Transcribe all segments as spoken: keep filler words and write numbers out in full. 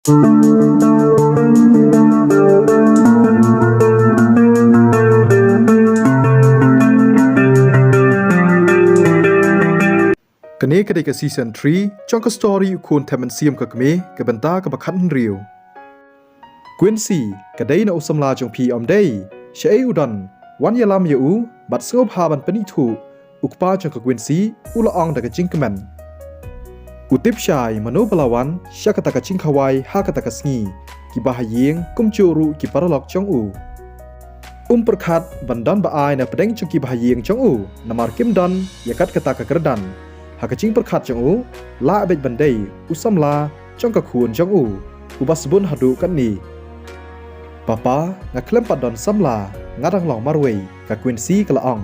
Kane ka dei ka season three jong ka story U Khun Thep Mynsiem ka Kmie, ka bynta kaba khathynriew. Quincy, ka dei na u samla jong phi ym dei? Shaei u don? Wan ïalam ïa u bad sngewbha ban pynithuh, u kpa jong ka Quincy u la ong da ka jingkmen. U tip shai mano ba la wan sha kata ka jingkhawai ha kata ka sngi, kiba ha ïing kumjuh ruh ki paralok jong u. Um pyrkhat ban don ba ai na pdeng jong kiba ha ïing jong u, namar kim don ïa kat kata ka kyrdan. Ha ka jingpyrkhat jong u, lah beit ban dei u samla jong ka khun jong u, uba sbun haduh katne. Papa, nga khlem pat don samla, nga dang long marwei, ka Quincy ka la ong.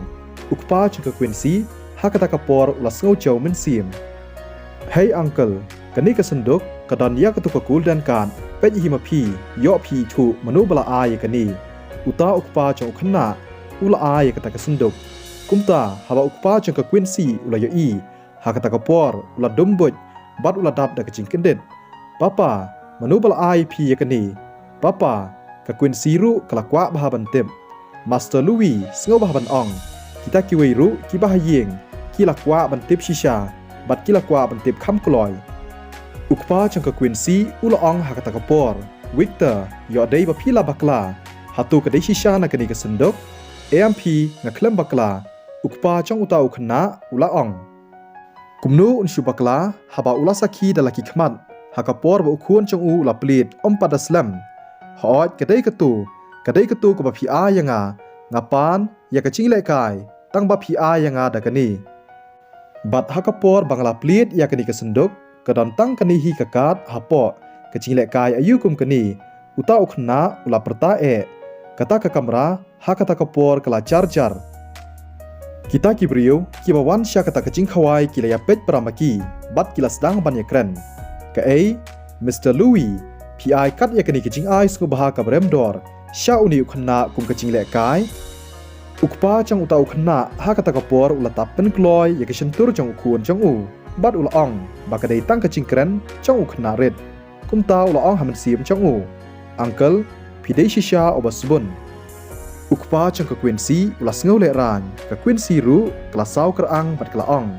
U kpa jong ka Quincy ha kata ka por u la sngew jaw mynsiem. Hei uncle, kane ka synduk ka don ïa katu ka golden card, peit hi ma phi, ïoh phi ithuh mano ba la ai ïa kane. Uta u kpa jong u khynnah u la ai ïa kata ka synduk. Kumta haba u kpa jong ka Quincy u la ïohi, ha kata ka por u la dum buit bad u la dap da ka jingkyndit. Papa, mano ba la ai ïa phi ïa kane? Papa, ka Quincy ruh ka la kwah bha ban tip. Master Louis, sngewbha ban ong, kita kiwei ruh kiba ha ïing ki la kwah ban tip shisha bad ki la kwah ban tip kham kloi. U kpa jong ka Quincy u la ong ha kata ka por, Victor, ïoh dei ba phi la bakla. Hato ka dei shisha na kane ka synduk? Em phi, nga khlem bakla, u kpa jong uta u khynnah u la ong. Kumno un shu bakla haba u la sakhi da la ki khmat ha ka por ba u khun jong u u la plied ym pat da slem? Hooid, ka dei katu, ka dei katu kaba phi ai ïa nga. Nga pan ïa ka jinglehkai tang ba phi ai ïa nga da kane. Bad ha ka por ba nga la plied ïa kane ka synduk, ka don tang kane hi ka card hapoh. Ka jinglehkai aïu kum kane? Uta u khynnah u la pyrta eh. Kata ka kamra ha kata ka por ka la jar jar. Kita ki briew kiba wan sha kata ka jingkhawai ki la ïapeit para ma ki bad ki la sdang ban ïakren. Kaei, Mister Louis, phi ai kat ïa kane ka jingai sngewbha kaba rem dor sha une u khynnah kum ka jinglehkai? U kpa jong uta u khynnah ha kata ka por u la tap pynkloi ïa ka shyntur jong u khun jong u bad u la ong ba ka dei tang ka jingkren jong u khynnah rit. Kumta u la ong ha mynsiem jong u, Uncle, phi dei shisha uba sbun. U kpa jong ka Quincy u la sngew lehraiñ, ka Quincy ruh ka la saw kyrang bad ka la ong,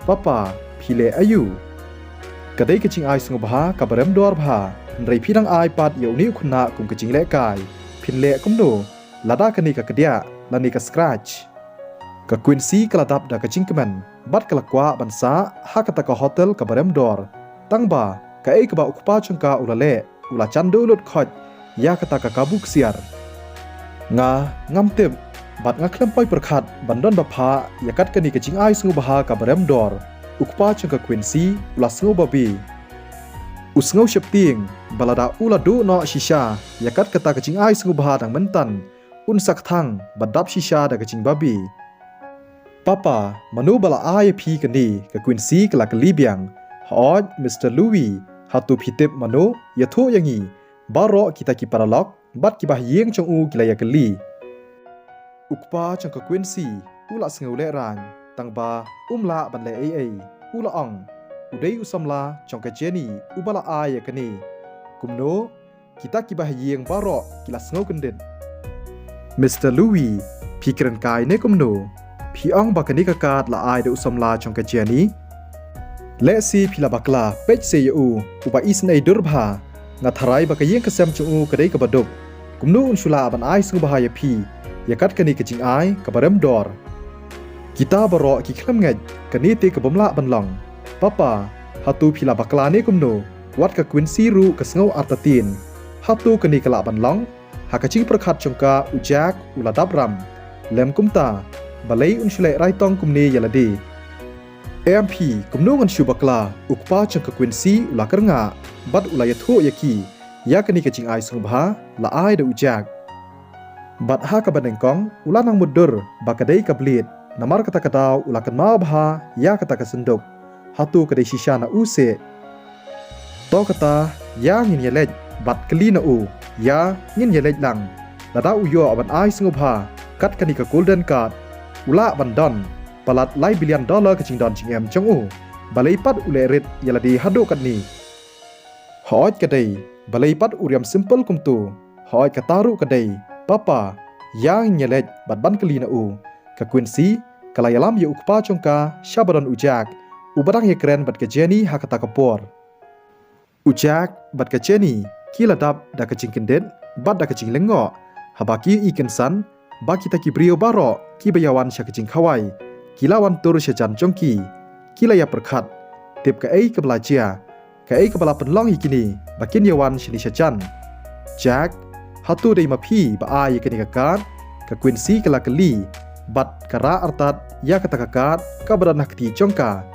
Papa, phi leh aïu? Ka dei ka jingai sngewbha kaba rem dor bha, hynrei phi dang ai pat ïa une u khynnah kum ka jinglehkai. Phin leh kumno lada kane ka kdiah lane ka scratch? Ka Quincy ka la dap da ka jingkmen bad ka la kwah ban sah ha kata ka hotel kaba rem dor. Tang ba kaei kaba u kpa jong ka u la leh, u la jan duh lut khoit ïa kata ka kabu ksiar. Nga, ngam tip bad nga khlem poi pyrkhat ban don ba phah ïa kat kane ka jingai sngewbha kaba rem dor. U kpa jong ka Quincy u la sngew babe. U sngew sheptieng ba lada u la duh noh shisha ïa kat kata ka jingai sngewbha dang mynta, un sa kthang ba dap shisha da ka jingbabe. Papa, mano ba la ai ïa phi kane? Ka Quincy ka la kylli biang. Hooid, Mister Louis, hato phi tip mano? Ïathuh ïa ngi. Baroh kita ki paralok bad kiba ha ïing jong u ki la ïakylli. U kpa jong ka Quincy u la sngew lehraiñ, tang ba um lah ban leh ei ei. U la ong, u dei u samla jong ka Jenny uba la ai ïa kane. Kumno? Kita kiba ha ïing baroh ki la sngew kyndit. Mister Louis, phi kren kai ne kumno? Phi ong ba kane ka card la ai da u samla jong ka Jenny? Lehse phi la bakla, peit se ïa u, uba isynei dur bha. Nga tharai ba ka ïing ka sem jong u ka dei kaba duk. Kumno un shu lah ban ai sngewbha ïa phi ïa kat kane ka jingai kaba rem dor? Kita baroh ki khlem ngeit, kane te ka bym lah ban long. Papa, hato phi la bakla ne kumno? Wat ka Quincy ruh ka sngew artatien. Hato kane ka lah ban long? Ha ka jingpyrkhat jong ka, u Jack u la dap ram. Lem kumta, balei un shu leh raitong kumne ïa lade? Em phi, kumno ngan shu bakla? U kpa jong ka Quincy u la kyrngah bad u la ïathuh ïa ki ïa kane ka jingai sngewbha la ai da u Jack. Bad ha kaba nyngkong u la nang mutdur ba ka dei ka blied, namar kata ka daw u la kynmaw bha ïa kata ka synduk. Hato ka dei shisha na u seh? To kata, ïa ngin ïaleit bad kylli na u. Ïa ngin ïaleit lang. Lada u ïoh ban ai sngewbha kat kane ka golden card, u lah ban don palat lai billion dollar ka jingdon jingem jong u. Balei pat u leh rit ïa lade haduh katne? Hooid ka dei, Balei pat u riam simple kumto? Hooid, kata ruh ka dei. Papa, ïa ngin ïaleit bad ban kylli na u. Ka Quincy ka la ïalam ïa u kpa jong ka sha ba don u Jack, uba dang ïakren bad ka Jenny ha kata ka por. U Jack bad ka Jenny ki la dap da ka jingkyndit bad da ka jinglyngngoh haba ki ïohi kynsan ba kita ki briew baroh kiba ïawan sha ka jingkhawai ki la wan tur sha jan jong ki. Ki la ïapyrkhat, tip kaei kaba la jia, kaei kaba la pynlong ïa kine ba kin ïawan shane sha jan. Jack, hato dei ma phi ba ai ïa kane ka kad? Ka Quincy ka la kylli bad ka rah artat ïa kata ka kad kaba don ha kti jong ka.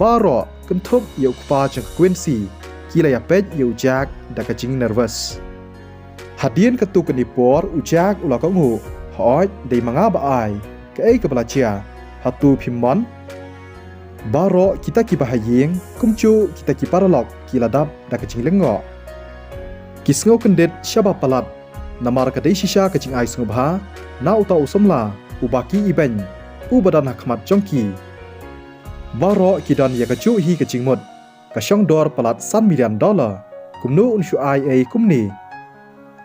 Baroh kynthup ïa u kpa jong ka Quincy ki la ïapeit ïa u Jack da ka jingnervous. Hadien katto katne por u Jack u la kohnguh, hooid, dei ma nga ba ai. Kaei kaba la jia? Hato phim mon? Baroh kita kiba ha ïing, kumjuh kita ki paralok, ki la dap da ka jinglyngngoh. Ki sngew kyndit sha ba palat, namar ka dei shisha ka jingai sngewbha na uta u samla uba ki ibeiñ, uba don ha khmat jong ki. Baroh ki don ïa kajuh hi ka jingmut, ka shong dor palat san million dollar, kumno un shu ai ei kumne?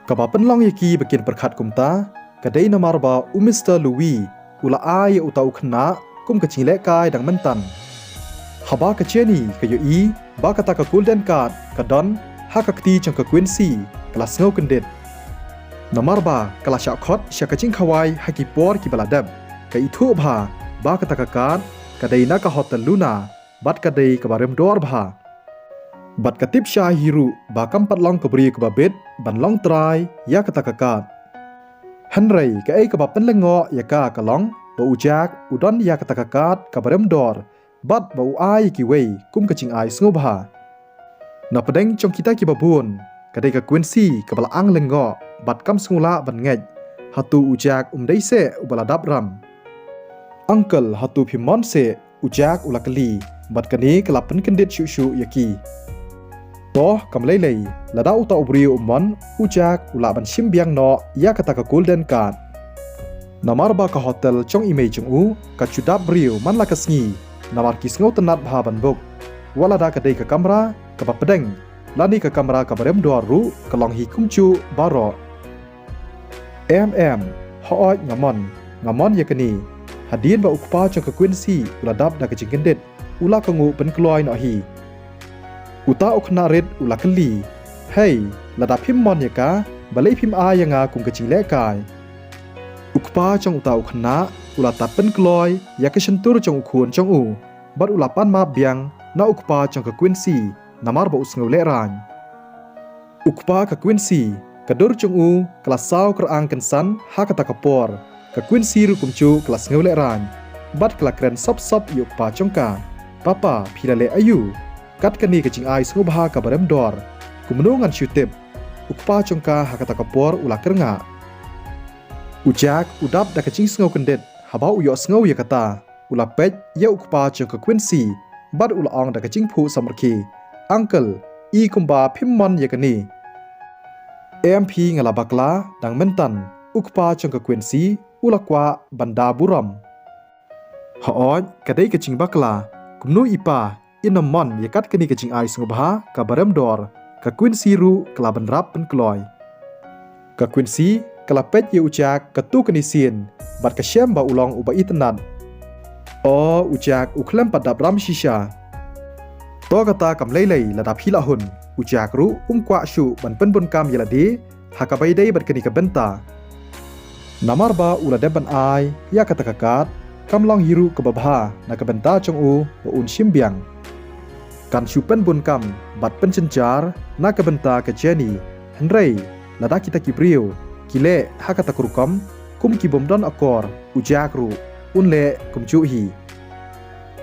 Kaba pynlong ïa ki ba kin pyrkhat kumta ka dei namar ba u Mister Louis u la ai ïa uta u khynnah kum ka jinglehkai dang mynta. Haba ka Jenny ka ïohi ba kata ka golden card ka don ha ka kti jong ka Quincy, ka la sngew kyndit. Namar ba ka la shah khot sha ka jingkhawai ha ki por kiba la dep, ka ithuh bha ba kata ka card ka dei na ka Hotel Luna bad ka dei kaba rem dor bha. Bad ka tip shai hi ruh ba kam pat long ka briew kaba bit ban long trai ïa kata ka card. Hynrei kaei kaba pynlyngngoh ïa ka ka long ba u Jack u don ïa kata ka card kaba rem dor bad ba u ai ïa kiwei kum ka jingai sngewbha. Na pdeng jong kita kiba bun ka dei ka Quincy kaba la ang lyngngoh bad kam sngewlah ban ngeit. Hato u Jack um dei seh uba la dap ram? Uncle, hato phim mon seh? U Jack u la kylli bad kane ka la pynkyndit shuh shuh ïa ki. To, kam lei lei, lada uta u briew u mon, u Jack u lah ban shim biang noh ïa kata ka golden card. Namar ba ka hotel jong i mei jong u ka ju dap briew man la ka sngi, namar ki sngewtynnat bha ban book. Wat lada ka dei ka kamra kaba pdeng lane ka kamra kaba rem dor ruh, ka long hi kumjuh baroh. Em em, hooid nga mon, nga mon ïa kane. Hadien ba u kpa jong ka Quincy u la dap da ka jingkyndit, u la kohnguh pynkloi noh hi. Uta u khynnah rit u la kylli, hei, lada phim mon ïa ka, balei phim ai ïa nga kum ka jinglehkai? U kpa jong uta u khynnah u la tad pynkloi ïa ka shyntur jong u khun jong u bad u la pan map biang na u kpa jong ka Quincy namar ba u sngew lehraiñ. U kpa ka Quincy, ka dur jong u ka la saw kyrang kynsan ha kata ka por. Ka Quincy ruh kumjuh ka la sngew lehraiñ bad ka la kren sop sop ïa u kpa jong ka. Papa, phi la leh aïu? Kat kane ka jingai sngewbha kaba rem dor, kumno ngan shu tip? U kpa jong ka ha kata ka por u la kyrngah. U Jack u dap da ka jingsngew kyndit haba u ïohsngew ïa kata. U la peit ïa u kpa jong ka Quincy bad u la ong da ka jingphuh samrkhie, uncle, i kumba phim mon ïa kane. Em phi, nga la bakla dang mynta, u kpa jong ka Quincy u la kwah ban da burom. Hooid, ka dei ka jingbakla, kumno i pa in ym mon ïa kat kane ka jingai sngewbha kaba rem dor? Ka Quincy ruh ka la bynrap pynkloi. Ka Quincy ka la peit ïa u Jack katto katne sien bad ka shem ba u long uba itynnat. O, u Jack u khlem pat dap ram shisha. To kata kam lei lei, lada phi la hun, u Jack ruh um kwah shuh ban pynbun kam ïa lade ha kaba ïadei bad kane ka bynta. Namar ba u la dep ban ai ïa kata ka kad, kam long hi ruh kaba bha na ka bynta jong u ba un shim biang. Kan shu pynbun kam bad pynjynjar na ka bynta ka Jenny, hynrei lada kita ki briew ki leh ha kata ka rukom kum ki bym don akor, u Jack ruh un leh kumjuh hi.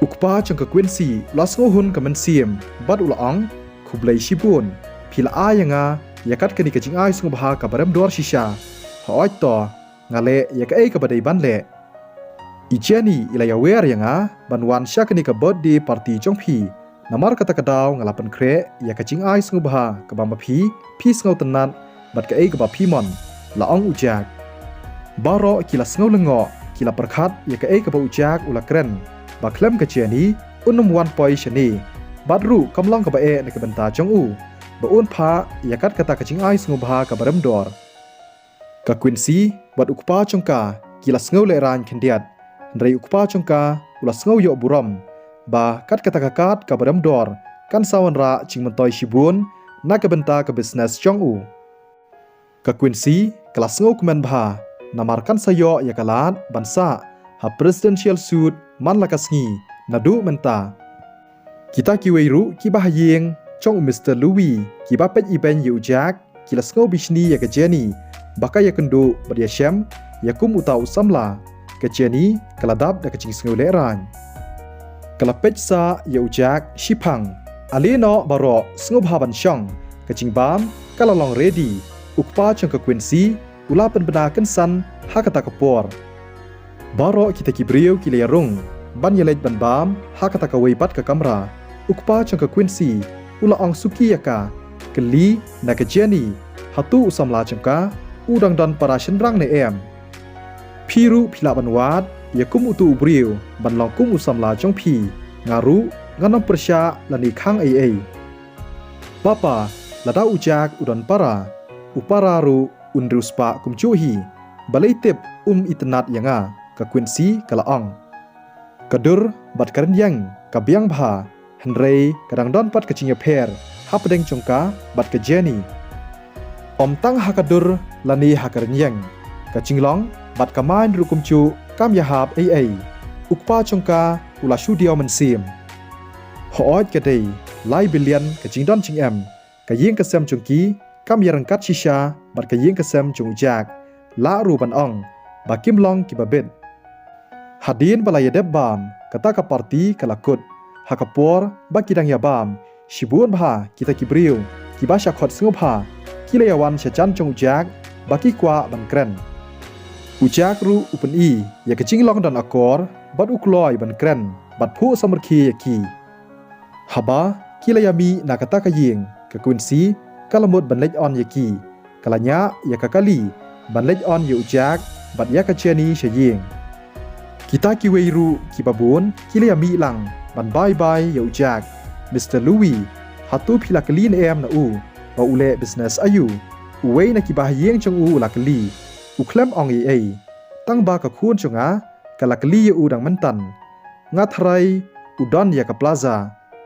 U kpa jong ka Quincy u la sngewhun ka mynsiem bad u la ong, khublei shibun, phi la ai ïa nga ïa kat kane ka jingai sngewbha kaba rem dor shisha. Hooid to, nga leh ïa kaei kaba dei ban leh. I Jenny i la ïawer ïa nga ban wan sha kane ka birthday party jong phi. Namar kata ka daw nga la pynkhreh ïa ka jingai sngewbha kaba ma phi phi sngewtynnat bad kaei kaba phi mon, la ong u Jack. Baroh ki la sngew lyngngoh, ki la pyrkhat ïa kaei kaba u Jack u la kren, ba khlem ka Jenny un ym wan poi shane. Bad ruh kam long kaba eh na ka bynta jong u. ba un phah ïa kat kata ka jingai sngewbha kaba rem dor. Ka Quincy bad u kpa jong ka ki la sngew lehraiñ khyndiat, hynrei u kpa jong ka u la sngew ïoh burom ba kat kata ka kad kaba rem dor kan sa wanrah jingmyntoi shibun na ka bynta ka business jong u. Ka Quincy ka la sngewkmen bha namar kan sa ïoh ïa ka lad ban sah ha Presidential Suite man la ka sngi naduh mynta. Kita kiwei ruh kiba ha ïing jong u Mister Louis kiba peit ibeiñ ïa u Jack ki la sngew bishni ïa ka Jenny ba ka ïakynduh bad ïashem ïa kum uta u samla. Ka Jenny ka la dap da ka jingsngew lehraiñ. Ka la peit sah ïa u Jack shiphang. Ale noh baroh, sngewbha ban shong, ka jingbam ka la long ready. U kpa jong ka Quincy u la pynbna kynsan ha kata ka por. Baroh kita ki briew ki la ïarung ban ïaleit ban bam ha kata kawei pat ka kamra. U kpa jong ka Quincy u la ong suki ïa ka, kylli na ka Jenny, hato u samla jong ka u dang don para shynrang ne em? Phi ruh phi lah ban wad ïa kum utu u briew ban long kum u samla jong phi. Nga ruh ngan ym pyrshah lane khang ei ei. Papa, lada u Jack u don para, u para ruh un riewspah kumjuh hi. Balei tip um itynnad ïa nga? Ka Quincy ka la ong. Ka dur bad ka rynïeng ka biang bha, hynrei ka dang don pat ka jingïapher hapdeng jong ka bad ka Jenny. Ym tang ha ka dur lane ha ka rynïeng, ka jinglong bad ka mind ruh kumjuh kam ïahap ei ei. U kpa jong ka u la shu diaw mynsiem. Hooid ka dei lai billion ka jingdon jingem, ka ïing ka sem jong ki kam ïaryngkat shisha bad ka ïing ka sem jong u Jack. Lah ruh ban ong ba kim long kiba bit. Hadien ba la ïadep bam, kata ka party ka la kut. Ha ka por ba ki dang ïabam, shibun bha kita ki briew kiba sha khot sngewbha ki la ïawan sha jan jong u Jack ba ki kwah ban kren. U Jack ruh u pyni ïa ka jinglong don akor bad u kloi ban kren bad phuh samrkhie ïa ki. Haba ki la ïamih na kata ka ïing, ka Quincy ka la mut ban leit on ïa ki. Ka la ñiah ïa ka kali ban leit on ïa u Jack bad ïa ka Jenny sha ïing. Kita kiwei ruh kiba bun ki la ïamih lang ban bye bye ïa u Jack. Mister Louis, hato phi la kylli ne em na u ba u leh business aïu? Uwei na kiba ha ïing jong u u la kylli. U khlem ong ei ei, tang ba ka khun jong nga ka la kylli ïa u dang mynta. Nga tharai u don ïa ka plaza.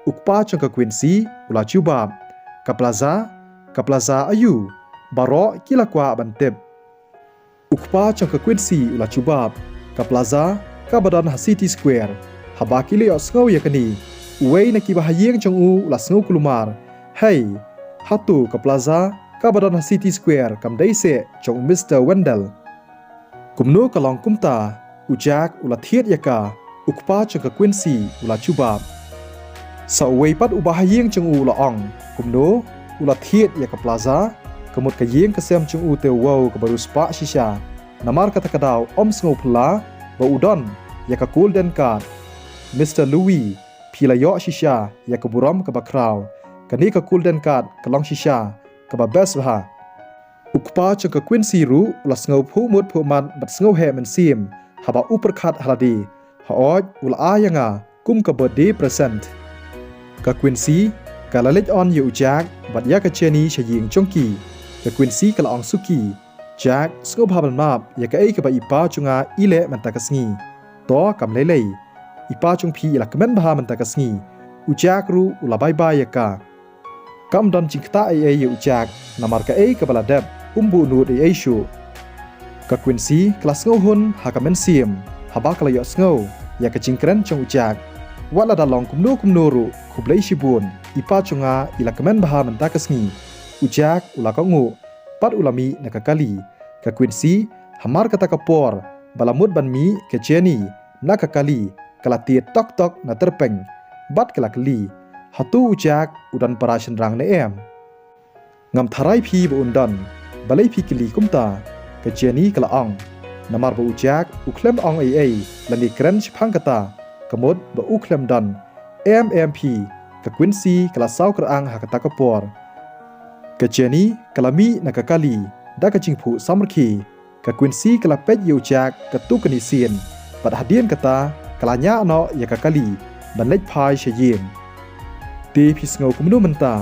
U kpa jong ka Quincy u la jubab. Ka plaza? Ka plaza aïu? Baroh ki la kwah ban tip. U kpa jong ka Quincy u la jubab. Ka plaza kaba don ha City Square. Haba ki la ïohsngew ïa kane, uwei na kiba ha ïing jong u u la sngew kulmar. Hei, hato ka plaza kaba don ha City Square kam dei seh jong u Mister Wendell? Kumno ka long kumta? U Jack u la thied ïa ka. U kpa jong ka Quincy u la jubab. Sa uwei pat uba ha ïing jong u u la ong. Kumno u la thied ïa ka plaza? Ka mut ka ïing ka sem jong u te u wow kaba riewspah shisha. Namar kata ka daw ym sngew phylla ba u don ïa ka golden card. Mister Louis, phi la ïoh shisha ïa ka burom kaba khraw. Kane ka golden card ka long shisha kaba best bha. U kpa jong ka Quincy ruh u la sngew phuh mut phuh mat bad sngew heh mynsiem haba u pyrkhat ha lade. Hooid, u la ai ïa nga kum ka birthday present. Ka Quincy ka la leit on ïa u Jack bad ïa ka Jenny sha ïing jong ki. Ka Quincy ka la ong suki. Jack, sngewbha ban map ïa kaei kaba i pa jong nga i leh mynta ka sngi. To kam lei lei. I pa jong phi i la kmen bha mynta ka sngi. U Jack ruh u la bye bye ïa ka. Kam don jingktah ei ei ïa u Jack, namar kaei kaba la dep um buh nud ei ei shuh. Ka Quincy ka la sngew hun ha ka mynsiem haba ka la ïohsngew ïa ka jingkren jong u Jack. Wat la da long kumno kumno ruh, khublei shibun, i pa jong nga i la kmen bha mynta ka sngi. U Jack u la kohnguh bad u la mih na ka kali. Ka Quincy hamar kata ka por ba la mut ban mih ka Jenny na ka kali, ka la tied tok tok na tyrpeng bad ka la kylli, hato u Jack u don para shynrang ne em? Ngam tharai phi ba un don, balei phi kylli kumta? Ka Jenny ka la ong. Namar ba u Jack u khlem ong ei ei lane kren shaphang kata, ka mut ba u khlem don. Em em phi, ka Quincy ka la saw kyrang ha kata ka por. Ka Jenny ka la mih na ka kali da ka jingphuh samrkhie. Ka Quincy ka la peit ïa u Jack katto katne sien bad hadien kata ka la ñiah noh ïa ka kali ban leit phai sha ïing. Te phi sngew kumno mynta?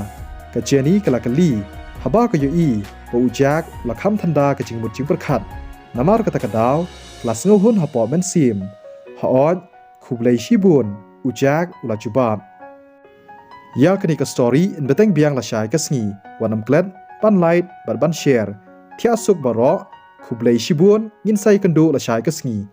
Ka Jenny ka la kylli, haba ka ïohi ba u Jack u la kham thanda ka jingmut jingpyrkhat. Namar kata ka daw ka la sngewhun hapoh mynsiem. Hooid, khublei shibun, u Jack u la jubab. Ïa kane ka story yn bteng biang lashai ka sngi. Wat nym klet ban like bad ban share. Thiah suk baroh. Khublei shibun, ngin sa ïakynduh lashai ka sngi.